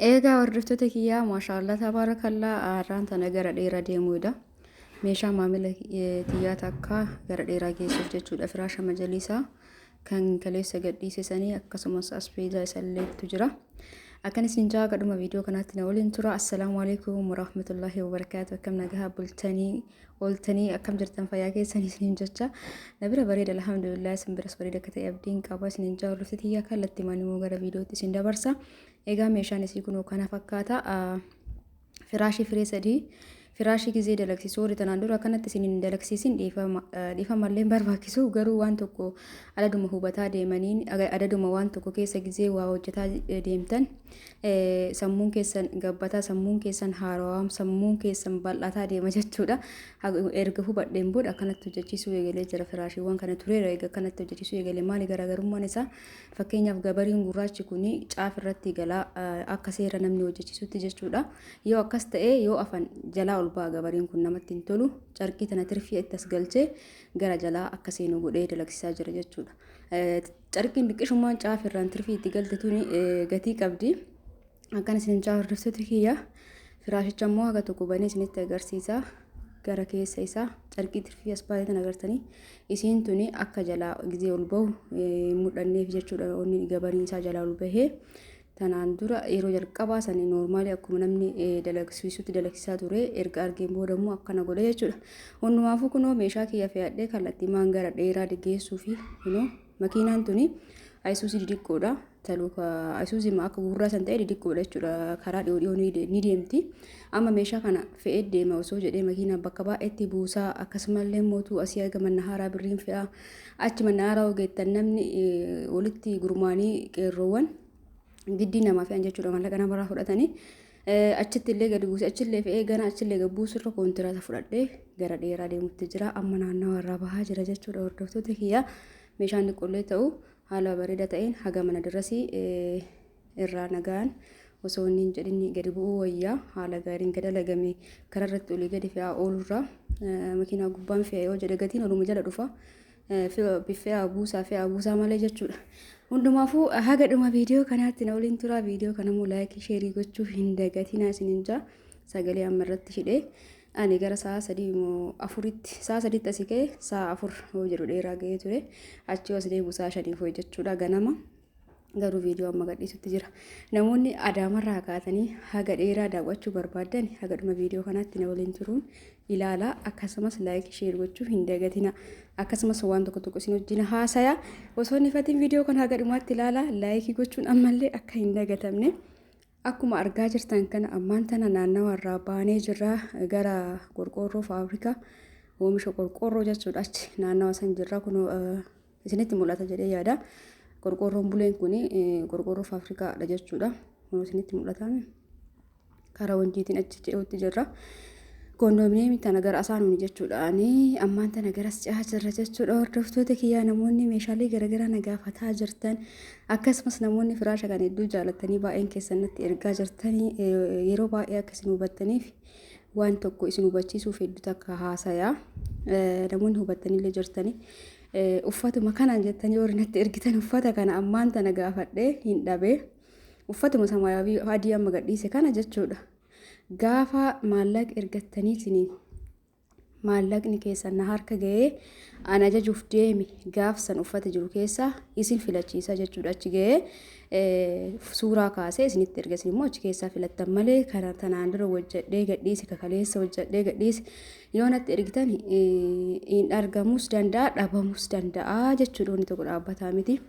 Eegaa hordoftoota kiyyaa, maashaallah tabaarakallaa, har'aan tana gara dheeraa deemuudha. Meeshaa maamila tiyyaa takka gara dheeraa geessuuf jechuudha. Firaasha majaliisaa kan kaleessa gadhiise sanii akkasumas aspeezaa isalleetu jira. Akkan isin jaa gadhuma viidiyoo kanaatti na waliin tura. Assalaamu alaikum warahmatullahi wabarakaatu. Akkam nagahaa bultanii ooltanii, akkam jirtan, fayyaa keessan isiniin jecha. Na bira bareeda, alhamdulillah, isin biras bareeda akka ta'e abdiin qaba isiniin jaa. Hordoftoota tiyyaa, kallattii immoo gara viidiyootti isin dabarsa. Egaa meeshaan isii kunoo kana fakkaata. Firaashii firee sadii. Firaashii gizee dalagsiisu warri tanaan dura akkanatti isin hin dalagsiisin dhiifamallee barbaachisu, garuu waan tokko adaduma hubataa deemaniin, adaduma waan tokko keessa gizee waa hojjetaa deemtan sammuun keessan gabbataa, sammuun keessan haarawaa, sammuun keessan bal'ataa deema jechuudha. Erga hubadheen booda akkanatti hojjechiisuu eegalee jira. Firaashiiwwan kana tureera eega akkanatti hojjechiisuu eegalee. Maali garaagarummaan isaa? Fakkeenyaaf, gabariin gurraachi kun caaf irratti galaa akka seera namni hojjechiisutti jechuudha. Yoo akkas ta'e, yoo afan jalaa ol ba'a gabariin kun, namatti hin tolu. Carqii tana tirfii itti as galchee gara jalaa akka seenu godhee dalagsiisaa jira jechuudha. Carqiin xiqqishummaan caaf irraan tirfii itti galte tuni gatii qabdi. Akkan isin caa, hordoftoota kiyya, firaashicha immoo haga tokko banee isinitti agarsiisa. Gara keessa isaa carqii tirfii as baatee tan agartanii, isiin tuni akka jalaa gizee ol bahu mul'anneef jechuudha. Onni gabariin isaa jalaa ol bahee tanaan dura yeroo jalqabaa sanii normally akkuma namni dalagsiisutti dalagsiisaa ture, erga argeen booda immoo akkana godhe jechuudha. Hundumaafuu kunoo meeshaa kiyya fe'adhee kallattii maan gara dheeraa geessuu fi kunoo makiinaan tuni Ayisuusii didiqqoodha. Taluuka Ayisuusii akka gurraa san ta'e didiqqoodha jechuudha. Karaa dhiyoo dhiyoo ni deemti. Amma meeshaa kana fe'ee deema osoo jedhee makiinaa bakka baay'eetti buusaa, akkasumallee mootuu asii haga mana haaraa birriin fe'aa, achi mana haaraa ogeettan namni walitti gurmaanii qeerroowwan giddii namaa fe'an jechuudha, maallaqa namarraa fudhatanii. Achitti illee gadi buuse, achillee fe'ee gana achillee gad buusurra kontiraata fudhadhee gara dheeraa deemutti jira. Amma naannawa irraa bahaa jira jechuudha, hordoftoota kiyyaa. Meeshaan xiqqoollee ta'u haala bareeda ta'een haga mana dirasii irraa nagaan osoo inni hin jedhin gadi bu'uu wayyaa. Haala gaariin gad dalagame karaa irratti olii gadi fe'aa oolurraa, makiinaa gubbaan fe'a yoo jedhe gatiin oluma jala dhufa. Fe'aa buusaa, fe'aa buusaa malee jechuudha. Hundumaafuu haga dhuma viidiyoo kanaatti na waliin turaa. Viidiyoo kanammoo like, share gochuu hin dagatinaa isiniin jaa. Sagalee amma irratti hidhee ani gara sa'a 3 moo 4tti, sa'a 3tti asii ka'e, sa'a 4 yoo jedhu dheeraa ga'ee ture. Achii as deebi'u sa'a 5f jechuudha ganama. Garuu viidiyoo amma gadhiisutti jira. Namoonni Adaamarraa kaatanii haga dheeraa daawwachuu barbaaddan haga dhuma viidiyoo kanaatti na waliin turuun ilaalaa. Akkasumas like, share gochuu hin dagatina. Akkasumas waan tokko tokko isin wajjin haasaya. Osoo hin ifatiin viidiyoo kana haga dhumaatti ilaalaa, like gochuun ammallee akka hin dagatamne. Akkuma argaa jirtan kana ammaan tana naannawa irraa baanee jirra, gara qorqoorroo faabrikaa oomisha qorqoorroo jechuudha, achi naannawa san jirra. Kun isinitti mul'ata jedhee yaada. Qorqoorroon buleen kun qorqoorroo faabrikaadha jechuudha. Kun isinitti mul'ata. Karaa Wanjiitiin achi ce'uutti jirra. Koondoominiyeemii tana gara asaanuuni jechuudha. Ani ammaan tana garas ce'aa jirra jechuudha. Hordoftoota kiyyaa, namoonni meeshaalee garaagaraa na gaafataa jirtan, akkasumas namoonni firaasha kana hedduu jaalattanii baay'een keessan natti ergaa jirtanii, yeroo baay'ee akka isin hubattaniif waan tokko isin hubachiisuuf hedduu takka haasayaa. Namoonni hubattanillee jirtanii. Uffatuma kanaan jettanii warri natti ergitan, uffata kana ammaan tana gaafadhee hin dhabee. Uffatuma samaayawii adii amma gadhiise kana jechuudha. Gaafa maallaqa ergattaniitiin maallaqni keessan na harka ga'ee an ajajuuf deeme, gaafsan uffata jiru keessaa isin filachiisa jechuudha. Achi ga'ee suuraa kaasee isinitti erga, isin immoo achi keessaa filattan malee kana tanaan dura hojjedhee gadhiise, kakaleessa hojjedhee gadhiise yoo natti ergitan hin argamuus danda'a, dhabamuus danda'a jechuudha. Wanni tokko dhaabbataa miti.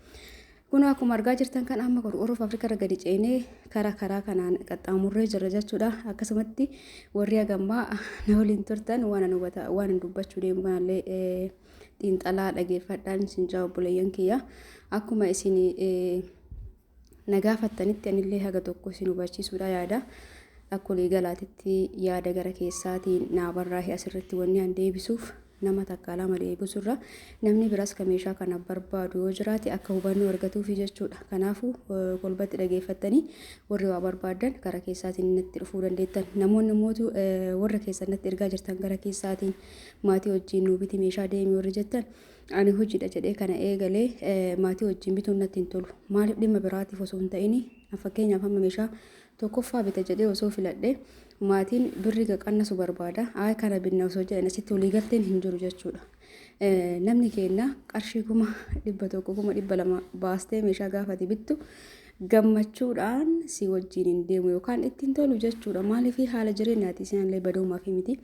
Kun akkuma argaa jirtan kan amma qorqoorroo Afrikaa irra gadi ceenee karaa kanaan qaxxaamurree jirra jechuudha. Akkasumatti warri hagammaa na waliin turtan waan an hubata waan an dubbachuu deemu kanallee xiinxalaa dhageeffadhaan isin jaa, obboleeyyan kiyya. Akkuma isin na gaafattanitti anillee haga tokko isin hubachiisuudha yaada. Akka walii galaatitti yaada gara keessaatiin naa barraa'e asirratti wanni an deebisuuf, nama takka lama deebisurra namni biras ka meeshaa kana barbaadu yoo jiraate akka hubannoo argatuufi jechuudha. Kanaafuu kolbatti dhageeffattanii warri waa barbaadan gara keessaatiin natti dhufuu dandeettan. Namoonni mootu warra keessan natti ergaa jirtan, gara keessaatiin maatii wajjin nuu biti meeshaa deemi warri jettan, ani hojiidha jedhee kana eegalee maatii wajjin bituun natti hin tolu. Maaliif? Dhimma biraatiif osoo hin ta'in Fakkeenyaaf amma meeshaa tokkoffaa bita jedhee osoo filadhe maatiin birrii qannasu barbaada. Ayi kana binna osoo jedhan asitti waliigalteen hin jiru jechuudha. Namni keenya qarshii 100,000 200,000 baastee meeshaa gaafate bittu gammachuudhaan si wajjin hin deemu yookaan ittiin tolu jechuudha. Maaliif haala jireenyaati isinallee badoomaaf miti.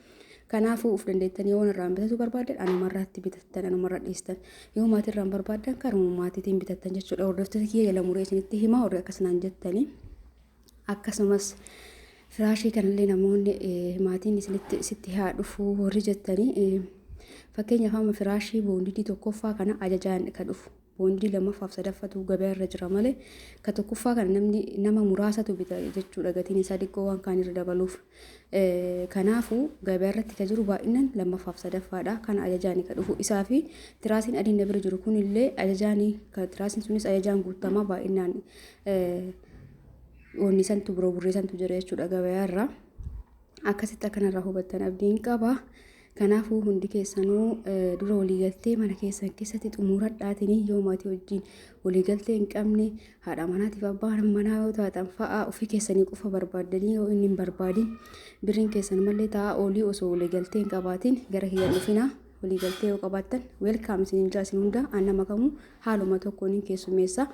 Kanaafuu of dandeettanii yoo irraan bitachuu barbaaddan anumarraatti bitattan anumarra dhiistan yoo maatirraan barbaaddan karuma maatiitiin bitattan jechuudha. Hordoftoota kiyya jala muree isinitti himaa warri akkasinaan jettanii. Akkasumas firaashii kanallee namoonni maatiin isinitti sitti haa dhufuu warri jettanii fakkeenyaaf amma firaashii boondidii tokkoffaa kana ajajaan ka dhufu. Boondii lammaffaaf sadaffatu gabaa irra jira malee ka tokkoffaa kana namni nama muraasatu bita jechuudha gatiin isaa xiqqoo waan kaan irra dabaluuf. Kanaafuu gabaa irratti ka jiru baay'inaan lammaffaaf sadaffaadha. Kana ajajaani ka dhufu isaa fi tiraasiin adiin na bira jiru kunillee ajajaani ka tiraasiin sunis ajajaan guutamaa baay'inaan wanni santu biroo burree santu jira jechuudha gabaa irra. Akkasitti akkanarraa hubattan abdiin qaba. Kanaafuu hundi keessanuu dura waliigaltee mana keessan keessatti xumuradhaatiin yoo maatii wajjin waliigaltee hin qabne haadha manaatiif abbaa manaa yoo taatan fa'aa ofii keessanii qofa barbaaddanii yoo inni hin barbaadin birriin keessan malee taa'aa oolii osoo waliigaltee hin qabaatin gara kiyyan dhufinaa. Waliigaltee yoo qabaattan welcome isin jaa isin hunda an nama kamuu haaluma tokkoon hin keessummeessa.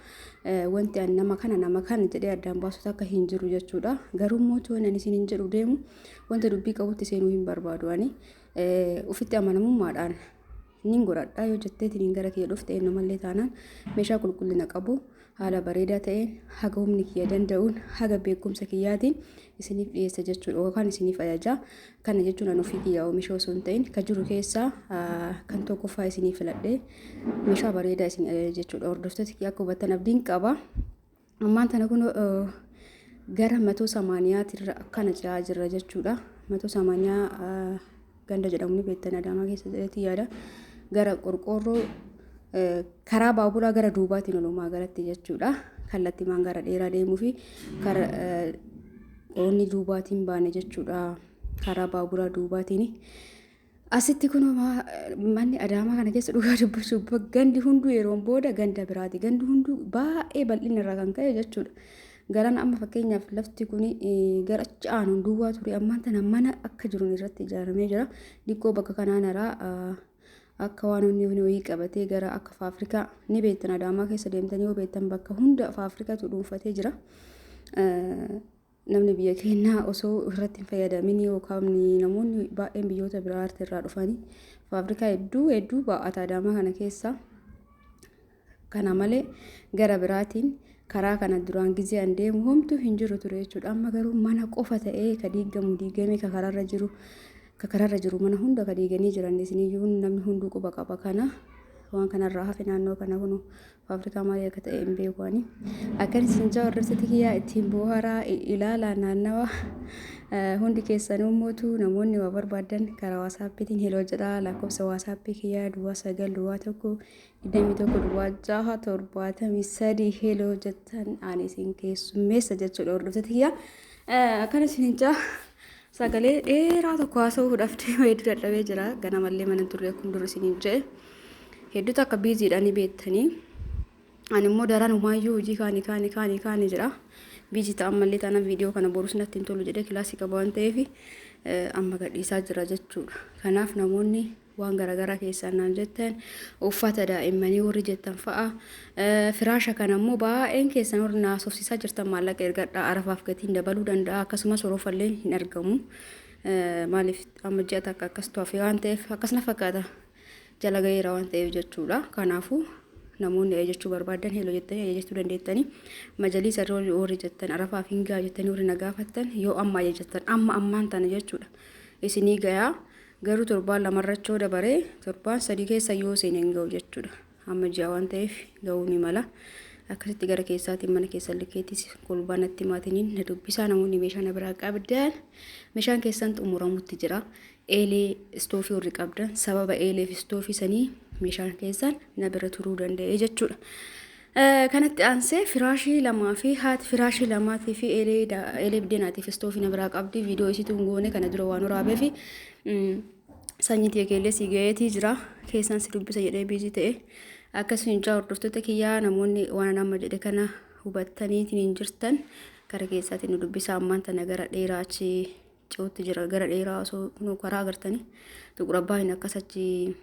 Wanti an nama kana nama kana jedhee addaan baasu takka hin jiru jechuudha. Garuu immoo toon ani isin hin jedhu deemu wanta dubbii qabutti seenuu hin barbaadu ani. Ofitti amanamummaadhaan nin godhadha yoo jetteetiin gara kiyya dhufte eenyumallee taanaan meeshaa qulqullina qabu haala bareedaa ta'een haga humni kiyya danda'uun haga beekumsa kiyyaatiin isiniif dhiyeessa jechuudha yookaan isiniif ajaja. Kana jechuun an ofii kiyyaa oomisha osoo hin ta'in kan jiru keessaa kan tokkoffaa isinii filadhee meeshaa bareedaa isin ajaja jechuudha. Hordoftoota kiyya akka hubattan abdiin qaba. Ammaan tana kun gara matoo samaaniyaatirra akkana ce'aa jirra jechuudha. Matoo samaaniyaa ganda jedhamu ni beektan Adaamaa keessa jedheetti yaada. Gara qorqoorroo karaa baaburaa gara duubaatiin olumaa galatti jechuudha. Kallattiimaan gara dheeraa deemuu fi karaa qoonni duubaatiin baane jechuudha. Karaa baaburaa duubaatiin. Asitti kun manni Adaamaa kana keessa dhugaa dubbachuuf gandi hunduu yeroon booda ganda biraati. Gandi hunduu baay'ee bal'ina irraa kan ka'e jechuudha. Garaan amma fakkeenyaaf lafti kun gara achi aanuun duwwaa ture ammaan tana mana akka jiruun irratti ijaaramee jira. Diqqoo bakka kanaan haraa akka waan inni wayii qabatee gara akka faafrikaa ni beektan Adaamaa keessa deemtanii yoo beektan bakka hunda faafrikaatu dhuunfatee jira. Namni biyya keenyaa osoo irratti hin fayyadamin yookaan namoonni baay'een biyyoota biraa irraa dhufanii faafrikaa hedduu hedduu baa'ata Adaamaa kana keessa. Kana malee gara biraatiin karaa kana duraan gizee an deemu homtuu hin jiru ture jechuudha. Amma garuu mana qofa ta'ee ka diigamu diigamee ka karaarra jiru ka karaarra jiru mana hunda ka diiganii jiran isiniyyuu namni hunduu quba qaba kana. Waan kanarraa hafe naannoo kana kun faafrikaa maalii akka ta'e hin beeku ani. Akkan isin jaa hordoftoota kiyyaa ittiin bohaaraa ilaalaa naannawa hundi keessanuu mootu namoonni waa barbaadan karaa waasaappiitiin heloo jedhaa lakkoofsa waasaappii kiyyaa duwwaa 9 duwwaa 1 21 duwwaa 6 73 heloo jettan ani isin keessummeessa jechuudha hordoftoota kiyyaa. Akkan isin jaa sagalee dheeraa tokko haasa'uudhaaf deema hedduu dadhabee jira. Ganamallee mana turre akkuma dur isiniif jedhe. Hedduutu akka biiziidha ni beektanii. Ani immoo daran humaayyuu hojii kaanii kaanii kaanii kaanii jira. Biizii ta'an mallee taanaan viidiyoo kana borus natti hin tolu jedhee kilaasii qaba waan ta'eef amma gadhiisaa jira jechuudha. Kanaaf namoonni waan garaagaraa keessaan naan jettan uffata daa'immanii warri jettan fa'a firaasha kana immoo baay'een keessan warri naasofsiisaa jirtan maallaqa ergadhaa arafaaf gatiin dabaluu danda'a akkasumas horofallee hin argamu. Maaliif amma ji'a takka akkas tu'afe waan ta'eef akkas na fakkaata. Jala gaheera waan ta'eef jechuudha. Kanaafuu namoonni ajajachuu barbaadan heloo jettanii ajajachuu dandeettanii majaliisa warri jettan arafaaf hin ga'a jettanii warri na gaafattan yoo amma ajajattan amma ammaan tana jechuudha. Isinii gayaa garuu torbaan lamarrachoo dabaree torbaan sadii keessa yoo seene hin ga'u jechuudha. Amma ji'a waan ta'eef ga'uu ni mala. Akkasitti gara keessaatiin mana keessan likeettis kolbaa natti maatiniin na dubbisaa namoonni meeshaa na biraa qabdan meeshaan keessan xumuramutti jira. Eelee istoofii warri qabdan sababa eelee fi istoofii sanii meeshaan keessan na bira turuu danda'e jechuudha. Kanatti aansee firaashii lamaa fi haati firaashii lamaatii fi eelee biddeenaatii fi istoofii na biraa qabdi. Viidiyoo isitu hin goone kana dura waan waraabee fi sanyii tiyya si ga'eetii jira. Keessan si dubbisa jedhee biizii ta'e. Akkasuma jaa hordoftoota kiyyaa namoonni waan amma jedhe kana hubattaniitiin hin jirtan gara keessaatiin nu dubbisaa. Ammaan tana gara dheeraa achi ce'utti jira. Gara dheeraa osoo nu karaa agartanii Tuqur Abbaayin akkas achi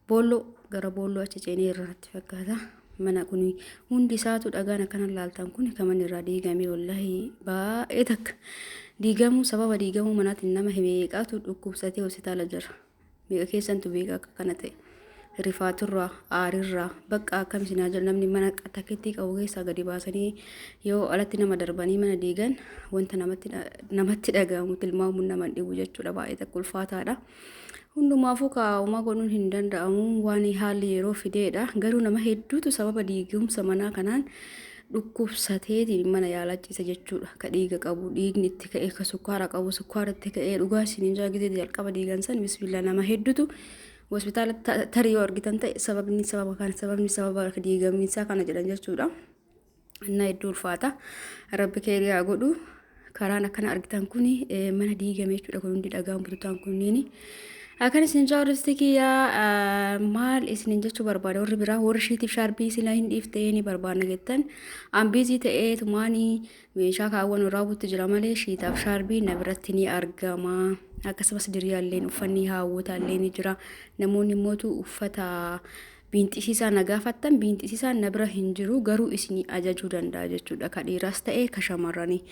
boolloo gara boolloo achi ceenee irra natti fakkaata. Mana kun hundi isaatu dhagaan akkana laaltan kun kan manni irraa diigame. Wallaahi baay'ee takka diigamuu, sababa diigamuu manaatiin nama meeqaatu dhukkubsatee hospitaala jira. Meeqa keessantu beeka akka kana ta'e? Rifaaturraa, aarirraa, bakka akkam isin haa jedhu, namni mana takkittii qabu keessaa gadi baasanii yoo alatti nama darbanii mana diigan wanta namatti dhagahamu tilmaamuun nama dhibu jechuudha. Baay'ee takka ulfaataadha. Hundumaafuu kaa'umaa godhuun hin danda'amu, waan haalli yeroo fideedha. Garuu nama hedduutu sababa diigumsa manaa kanaan dhukkubsateetiin mana yaalachiisa jechuudha. Ka dhiiga qabu dhiigni itti ka'ee, ka sukkaara qabu sukkaara itti ka'ee, dhugaa isiniin jaa gizee jalqaba diigan san bismillah nama hedduutu hospitaala tarii yoo argitan ta'e sababni sababa kana, sababni sababa diigamiinsaa kana jedhan jechuudha. Innaa hedduu ulfaata. Rabbi keerii haa godhu. Karaan akkana argitan kun mana diigame jechuudha. Kun hundi dhagaan bututaan kunniin. Akkan isin jaarristi kiyyaa maal isinin jechuu barbaada, warri biraa warri shiitiif shaarbii sila hin dhiiftee ni barbaadna jettan, an busy ta'ee tumaanii meeshaa kaawwan raawwutti jira malee shiitaaf shaarbii na biratti ni argama. Akkasumas diriyaalleen uffanni haawwotaallee ni jira. Namoonni immootu uffata biinxisiisaa na gaafattan, biinxisiisaan na bira hin jiru, garuu isinii ajajuu danda'a jechuudha. Ka dhiiraas ta'e ka shamarranii.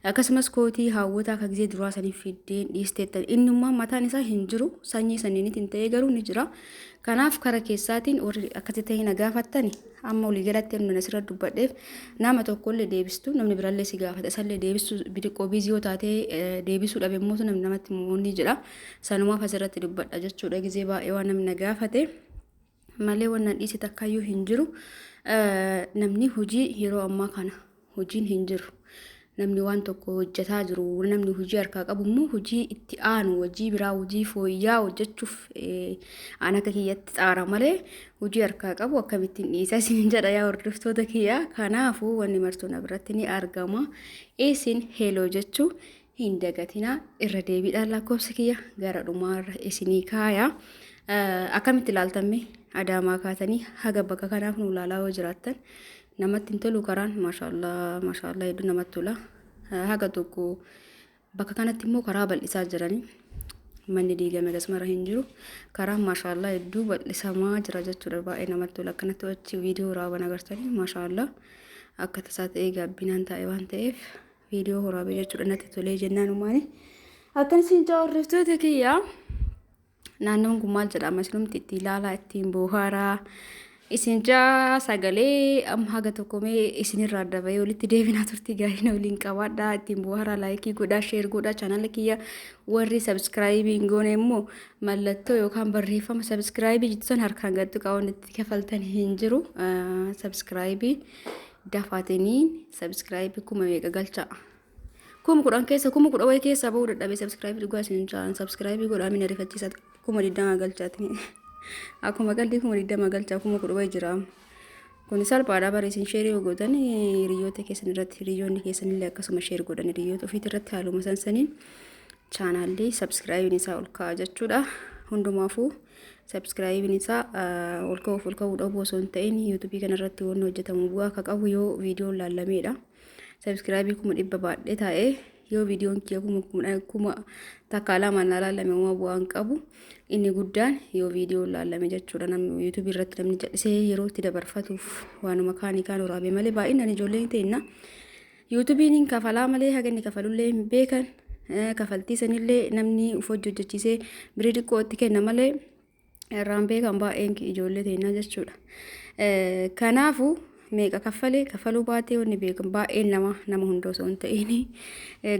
Akkasumas kootii haawwotaa ka gizee duraa sanii fiddeen dhiisteettan innummaa mataan isaa hin jiru, sanyii saniinitiin ta'ee garuu ni jira. Kanaaf kara keessaatiin warri akkasi ta'e na gaafattani, amma waliigalatti namni asirra dubbadheef nama tokkollee deebistu, namni birallee si gaafata isallee deebistu, bidiqqoo busy yoo taatee deebisuu dhabe immoo namni namatti ni jedha. Sanumaaf asirratti dubbadha jechuudha, gizee baay'ee waan namni na gaafate malee wannan dhiise takkayyuu hin jiru. Namni hojii yeroo ammaa kana hojiin hin jiru. Namni waan tokko hojjetaa jiru, namni hojii harkaa qabu immoo hojii itti aanu, hojii biraa, hojii fooyya'aa hojjechuuf aan akka kiyyatti xaara malee hojii harkaa qabu akkamittiin dhiisa isin jedha yaa hordoftoota kiyyaa. Kanaafuu wanni martuu na biratti ni argama. Isin hello jechuu hin dagatinaa. Irra deebiidhaan lakkoofsa kiyya gara dhumaarra isinii kaaya. Akkamitti ilaaltamme? Adaamaa kaatanii haga bakka kanaaf nu ilaalaa yoo jiraattan namatti hin tolu karaan? Maashaallah, maashaallah, hedduu namatti tola. Haga tokko bakka kanatti immoo karaa bal'isaa jiranii manni diigame gasmara hin jiru. Karaan maashaallah hedduu bal'isamaa jira jechuudha. Baay'ee namatti tola. Akkanatti achi viidiyoo raaban agartanii, maashaallah, akka tasaa ta'ee gaabbinaan taa'e waan ta'eef viidiyoo waraabee jechuudha, natti tolee jennaan umaani. Akkan isin hordoftoota kiyyaa, naannoon kun maal jedhama? Isinumti itti ilaalaa, ittiin bohaaraa. Isin jaa sagalee amma haga tokko mee isinirraa adda bahee walitti deebinaa. Turtii gaarii waliin qabaadhaa, ittiin bohaaraa, like godhaa, share godhaa. Chaanala kiyya warri subscribe hin goone immoo mallattoo yookaan barreeffama subscribe jettu san harkaan gaddu qaban itti kafaltan hin jiru. Subscribe dafaatanii subscribe kuma meeqa galcha? 10,000 keessa 10,000 wayii keessaa bahuu dadhabee subscribe. Dhugaa isin jaan subscribe godhaa, mina rifachiisa. 20,000 galchaatini akkuma qalbii 20,000 galchaa, 10,000 wayii jira. Kun salphaadha bara. Isin share gootan hiriyoota keessan irratti, hiriyoonni keessan illee akkasuma share godhan hiriyoota ofiit irratti, haaluma sansaniin chaanaalli subscribeiin isaa ol ka'a jechuudha. Hundumaafuu subscribeiin isaa ol ka'uuf ol ka'uu dhabuu osoo hin ta'in, yuutuubii kanarratti wanni hojjetamu bu'aa akka qabu yoo viidiyoon laallameedha. Subscribe 100,000 baadhee taa'ee yoo viidiyoon kiyya 1000, 1002 na laallame uumaa bu'aa hin qabu. Inni guddaan yoo viidiyoon laallame jechuudha. Namni yuutuubii irratti namni jal'isee yeroo itti dabarfatuuf waanuma kaanii kaan waraabee malee baay'inaan ijoolleen ta'inna. Yuutuubiin hin kafalaa malee haga inni kafalullee hin beekan. Kafaltii sanillee namni uf hojjechiisee birii xiqqoo itti kenna malee irraan beekan baay'een ijoollee ta'inna jechuudha. Kanaafuu meeqa kaffalee kafaluu baatee wanni beekan baay'een nama hunda osoo hin ta'in,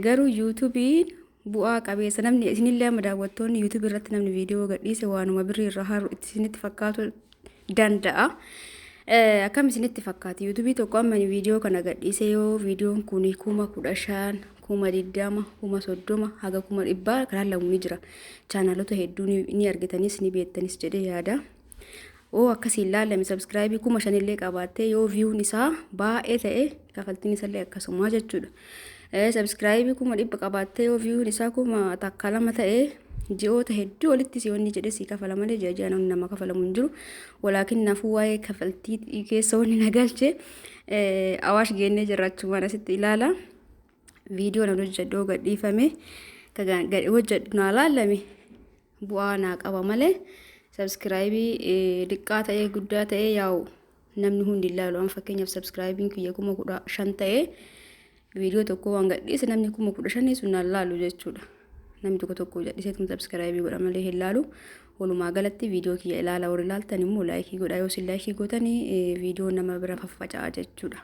garuu yuutuubiin bu'aa qabeessa. Namni isinillee amma daawwattoonni yuutuubii irratti namni viidiyoo gadhiise waanuma birrii irraa haru isinitti fakkaatu danda'a. Akkam isinitti fakkaata? Yuutuubii tokko amma viidiyoo kana gadhiise yoo viidiyoon kun 15,000, 20,000, 30,000 haga 100,000 kanaan lamu ni jira. Chaanaalota hedduu ni argitanis ni beektanis jedhee yaada. Oo akkasiin laalame subscribe 5,000 illee qabaattee yoo viewn isaa baay'ee ta'e kafaltiin isallee akkasuma jechuudha. Subscribe 100,000 qabaattee yoo viewn isaa 1000, 2 ta'e Ji'oota hedduu walitti si wanni jedhe si kafala malee ji'a ji'aan wanni nama kafalamu hin jiru. Walaakin nafuu waa'ee kafaltii keessa wanni na galche Awaash geennee jirra achumaan asitti ilaala. Viidiyoo nan hojjedhu gadhiifame hojjedhu naa laalame bu'aa naa qaba malee sabskiraayibii xiqqaa ta'ee guddaa ta'ee yaa'u namni hundi ilaalu. Amma fakkeenyaaf sabskiraayibiin kiyya 15,000 ta'ee viidiyoo tokko waan gadhiise namni 15,000 sun naan laalu jechuudha. Namni tokko tokko gadhiiseetuma sabskiraayibii godha malee hin laalu. Walumaa galatti viidiyoo kiyya ilaala warri ilaaltan immoo laayikii godha yoo isin laayikii gootanii viidiyoo nama bira faffaca'a jechuudha.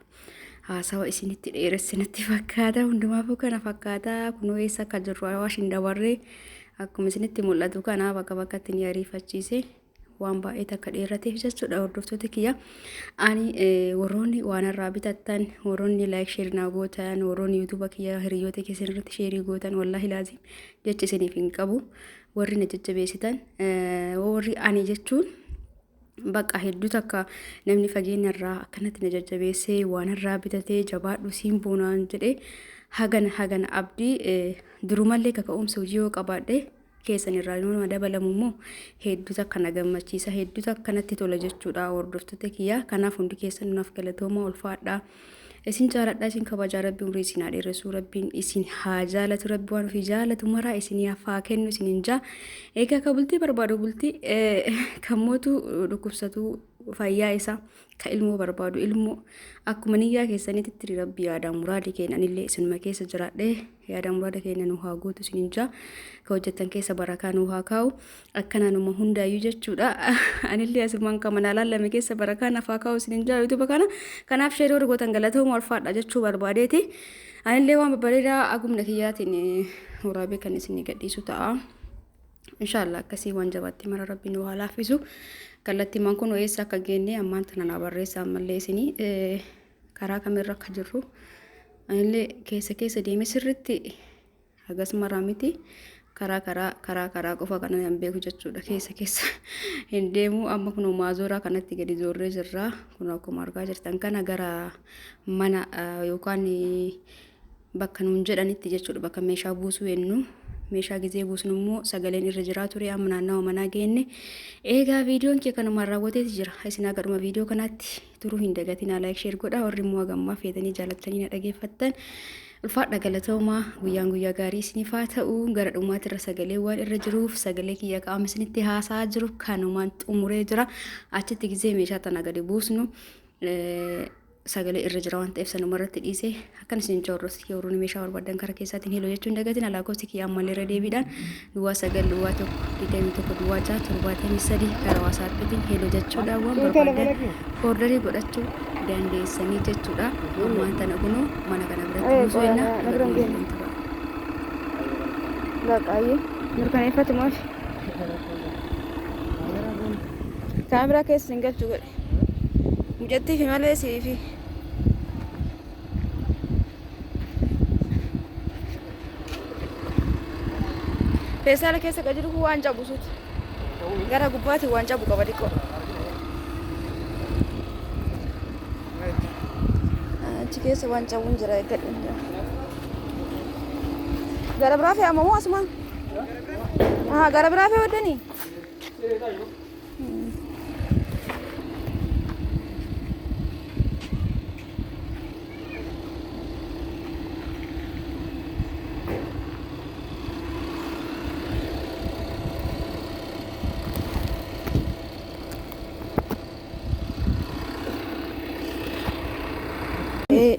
Haasawa isinitti dheeresse natti fakkaata hundumaafuu kana fakkaata kunoo eessa akka jirru Awaash hin dabarree akkuma isinitti mul'atu kana bakka bakkatti ni ariifachiise. Waan baay'ee takka dheerateef jechuudha hordoftoota kiyya. Ani warroonni waan irraa bitattan, warroonni laayik sheer naa gootan, warroonni yuutuuba kiyya hiriyoota keessan irratti sheerii gootan wallaahi laazim jecha isiniif hin qabu. Warri na jajjabeessitan warri ani jechuun bakka hedduu takka namni fageenya irraa akkanatti na jajjabeessee waan irraa bitatee jabaadhu siin boonaan jedhee hagana hagana abdii durumallee kaka'umsa hojii yoo qabaadhe keessan irraa yoo nama dabalamu immoo hedduu takka na gammachiisa hedduu takka natti tola jechuudha hordoftoota kiyya. Kanaaf hundi keessan naaf galatooma ulfaadha. Isin jaaladha isin kabajaa rabbi umrii isin haa dheeressu rabbiin isin haa jaalatu rabbi waan ofii jaalatu maraa isin haa kennu isin hin jaa. Egaa ka bultii barbaadu bultii kan mootu dhukkubsatu fayyaa isaa ka ilmoo barbaadu ilmoo akkuma niyyaa keessanitti rabbi yaada muraada keenya anillee isinuma keessa jiraadhee yaada muraada keenya nu haa guutu isin hin jaa. Ka hojjettan keessa barakaa nu haa kaa'u akkanaanuma hundaayyuu jechuudha. Anillee asumaan kan manaa laallame keessa barakaa naaf haa kaa'u isin hin jaa yuutuuba kana. Kanaaf sheerii warri gootan galatooma ulfaadha jechuu barbaadeeti. Anillee waan babbareedaa agumna kiyyaatiin waraabee kan isin gadhiisu ta'a. Inshaallah akkasii waan jabaatti mara rabbi nu haa laaffisu. Kallattiimaan kun eessa akka geenne ammaan tana naa barreessa ammallee isinii karaa kamirra akka jirru. Anillee keessa keessa deemee sirriitti hagas maraa miti. Karaa karaa karaa karaa qofa kana hin beeku jechuudha. Keessa keessa hin deemu. Amma kun maazooraa kanatti gadi zoorree jirra. Kun akkuma argaa jirtan kana gara mana yookaan bakka nuun jedhanitti jechuudha. Bakka meeshaa buusuu jennu. Meeshaa gizee buusnu immoo sagaleen irra jiraa ture amma naannawa manaa geenne. Eegaa viidiyoon kee kanumaan raawwateeti jira. Isin hagadhuma viidiyoo kanaatti turuu hin dagatinaa laayik sheer godhaa warri immoo hagammaa feetanii jaalattanii na dhageeffattan. Ulfaadha galatoomaa guyyaan guyyaa gaarii isiniif haa ta'u gara dhumaatti irra sagalee waan irra jiruuf sagalee kiyya qaama isinitti haasa'aa jiru kanumaan xumuree jira. Achitti gizee meeshaa tana gadi buusnu sagalee irra jira waan ta'eef sanuma irratti dhiisee akkan isin joorros yeroo meeshaa barbaadan karaa keessaatiin heloo jechuun dagatin lakkoofsi kiyya ammallee irra deebiidhaan 09 01 21 06 73 karaa waasaappiitiin heloo jechuudha waan barbaadan ordarii godhachuu dandeessanii jechuudha. Ammaan tana kunoo mana kana biratti buusuu jenna agaruu tura. Baqqaayyee mirkaneeffatumaaf. Kaameraa keessa hin galchu godhe. Mucattii fi malee siifi. Feestaala keessa kan jiru kun waan cabu suuti. Gara gubbaatiin waan cabu qaba xiqqoo. Achi keessa waan cabuun jira eeggadhu. Gara biraa fe'ama moo asumaan? Gara biraa fe'uu waddanii?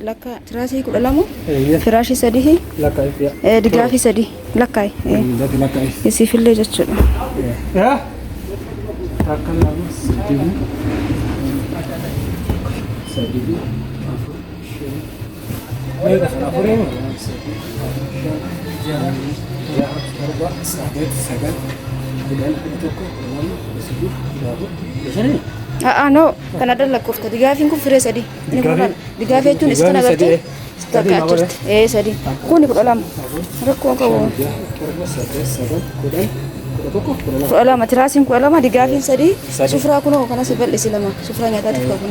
Lakka tiraasii 12 firaashii sadii digaafii sadii lakkaa'i isiifillee jechuudha. Takka lama sadii sadii afur shan meeqa sun afurii sadii afur shan jaha jaha torba saddeet sagal 10 11 12 13 14 15. A'aa no kan adda lakkoofta digaafiin kun firee sadii. Inni kun laala. Digaafii jechuun isa kana Digaafii agartee sadii. takka Sadii achirti. Ee sadii. Kuni 12. Rakkoon qabu. Jaha torba saddeet sagal 10 11 12. 12 tiraasiin 12 digaafiin sadii. Sadii. Sufuraa kunoo kanas bal'isi lama. Sufuraa nyaataatiif qabu.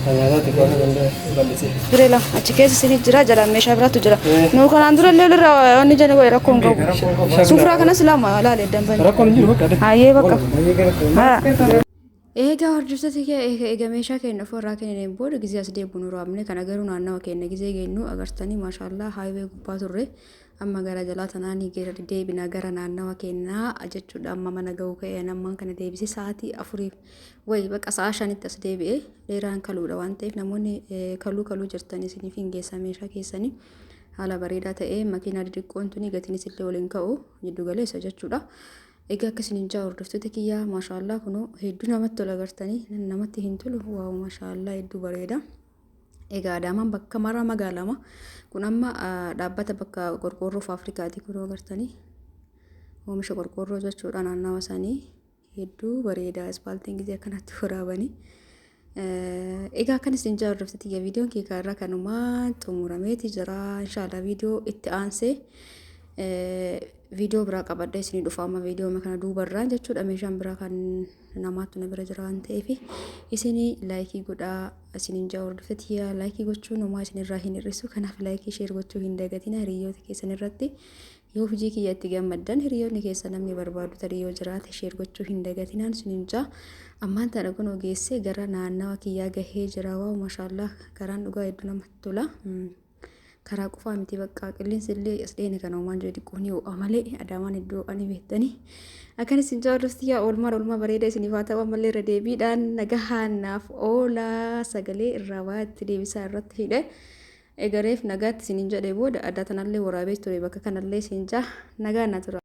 Nyaataatti qofa danda'e bal'isee. Firee lama achi keessa isinii jira jalaan meeshaa biraatu jira. Nu kanaan dura illee olirraa wanni jala godhe rakkoo hin qabu. Sufuraa kanas lama laale dambani. Rakkoon hin jiru bakka. Hayyee bakka. Baay'ee Egaa hordoftoota kee egaa meeshaa keenya ofirraa kennineen booda gizee as deebi'u nu raabne kana garuu naannawa keenya gizee geenyu agartanii maashaallaa highway gubbaa turre amma gara jalaa tanaan gara deebina gara naannawa keenyaa jechuudha. Amma mana ga'uu ka'ee ammaan kana deebisee sa'aatii 4 wayi bakka sa'a 5tti as deebi'ee dheeraan kaluudha waan ta'eef namoonni kaluu kaluu jirtan isiniif hin geessa meeshaa keessanii haala bareedaa ta'ee makiinaa xixiqqoon tuni gatiinis illee waliin ka'u jiddu galeessa jechuudha. Egaa akkasiniin jaa hordoftoota kiyyaa, maashaallaa kunoo hedduu namatti tola agartanii namatti hin tolu wow maashaallaa hedduu bareeda. Egaa Adaamaan bakka maraa magaalama. Kun amma dhaabbata bakka qorqoorroo Faafrikaati kunoo agartanii. Oomisha qorqoorroo jechuudha naannawa sanii hedduu bareeda ispaaltiin gizee akkanatti waraabanii. Egaa akkan isin jaa hordoftoota kiyya viidiyoon kiyya irraa kanumaa xumurameeti jira. Inshaallah viidiyoo itti aansee viidiyoo biraa qabadhee isinii dhufa amma viidiyoo kana duubarraan jechuudha meeshaan biraa kan namaatti na bira jira waan ta'eef isinii like godhaa isiniin jaa hordoftoota kiyya like gochuun homaa isinirraa hin hir'isu kanaaf like share gochuu hin dagatina hiriyoota keessan irratti yoo hojii kiyya itti gammaddan hiriyoonni keessa namni barbaadu tarii yoo jiraate share gochuu hin dagatinaan isiniin jaa ammaan tana kun ogeessee gara naannawa kiyyaa gahee jira wow maashaallaa karaan dhugaa hedduu namatti tola. Karaa qofaa miti bakka qilleensi illee as dheene kana uumaan jiru xiqqoo ni ho'a malee Adaamaan iddoo ani beektanii. Akkan isin jaallattu yaa oolmaan oolmaa bareeda isiniif haa ta'u ammallee irra deebiidhaan nagahaan naaf oolaa sagalee irraa waa itti deebisaa irratti hidhe. Egareef nagaatti isiniin jedhee booda addaa tanallee waraabee ture bakka kanallee isin jaa nagaa na tura.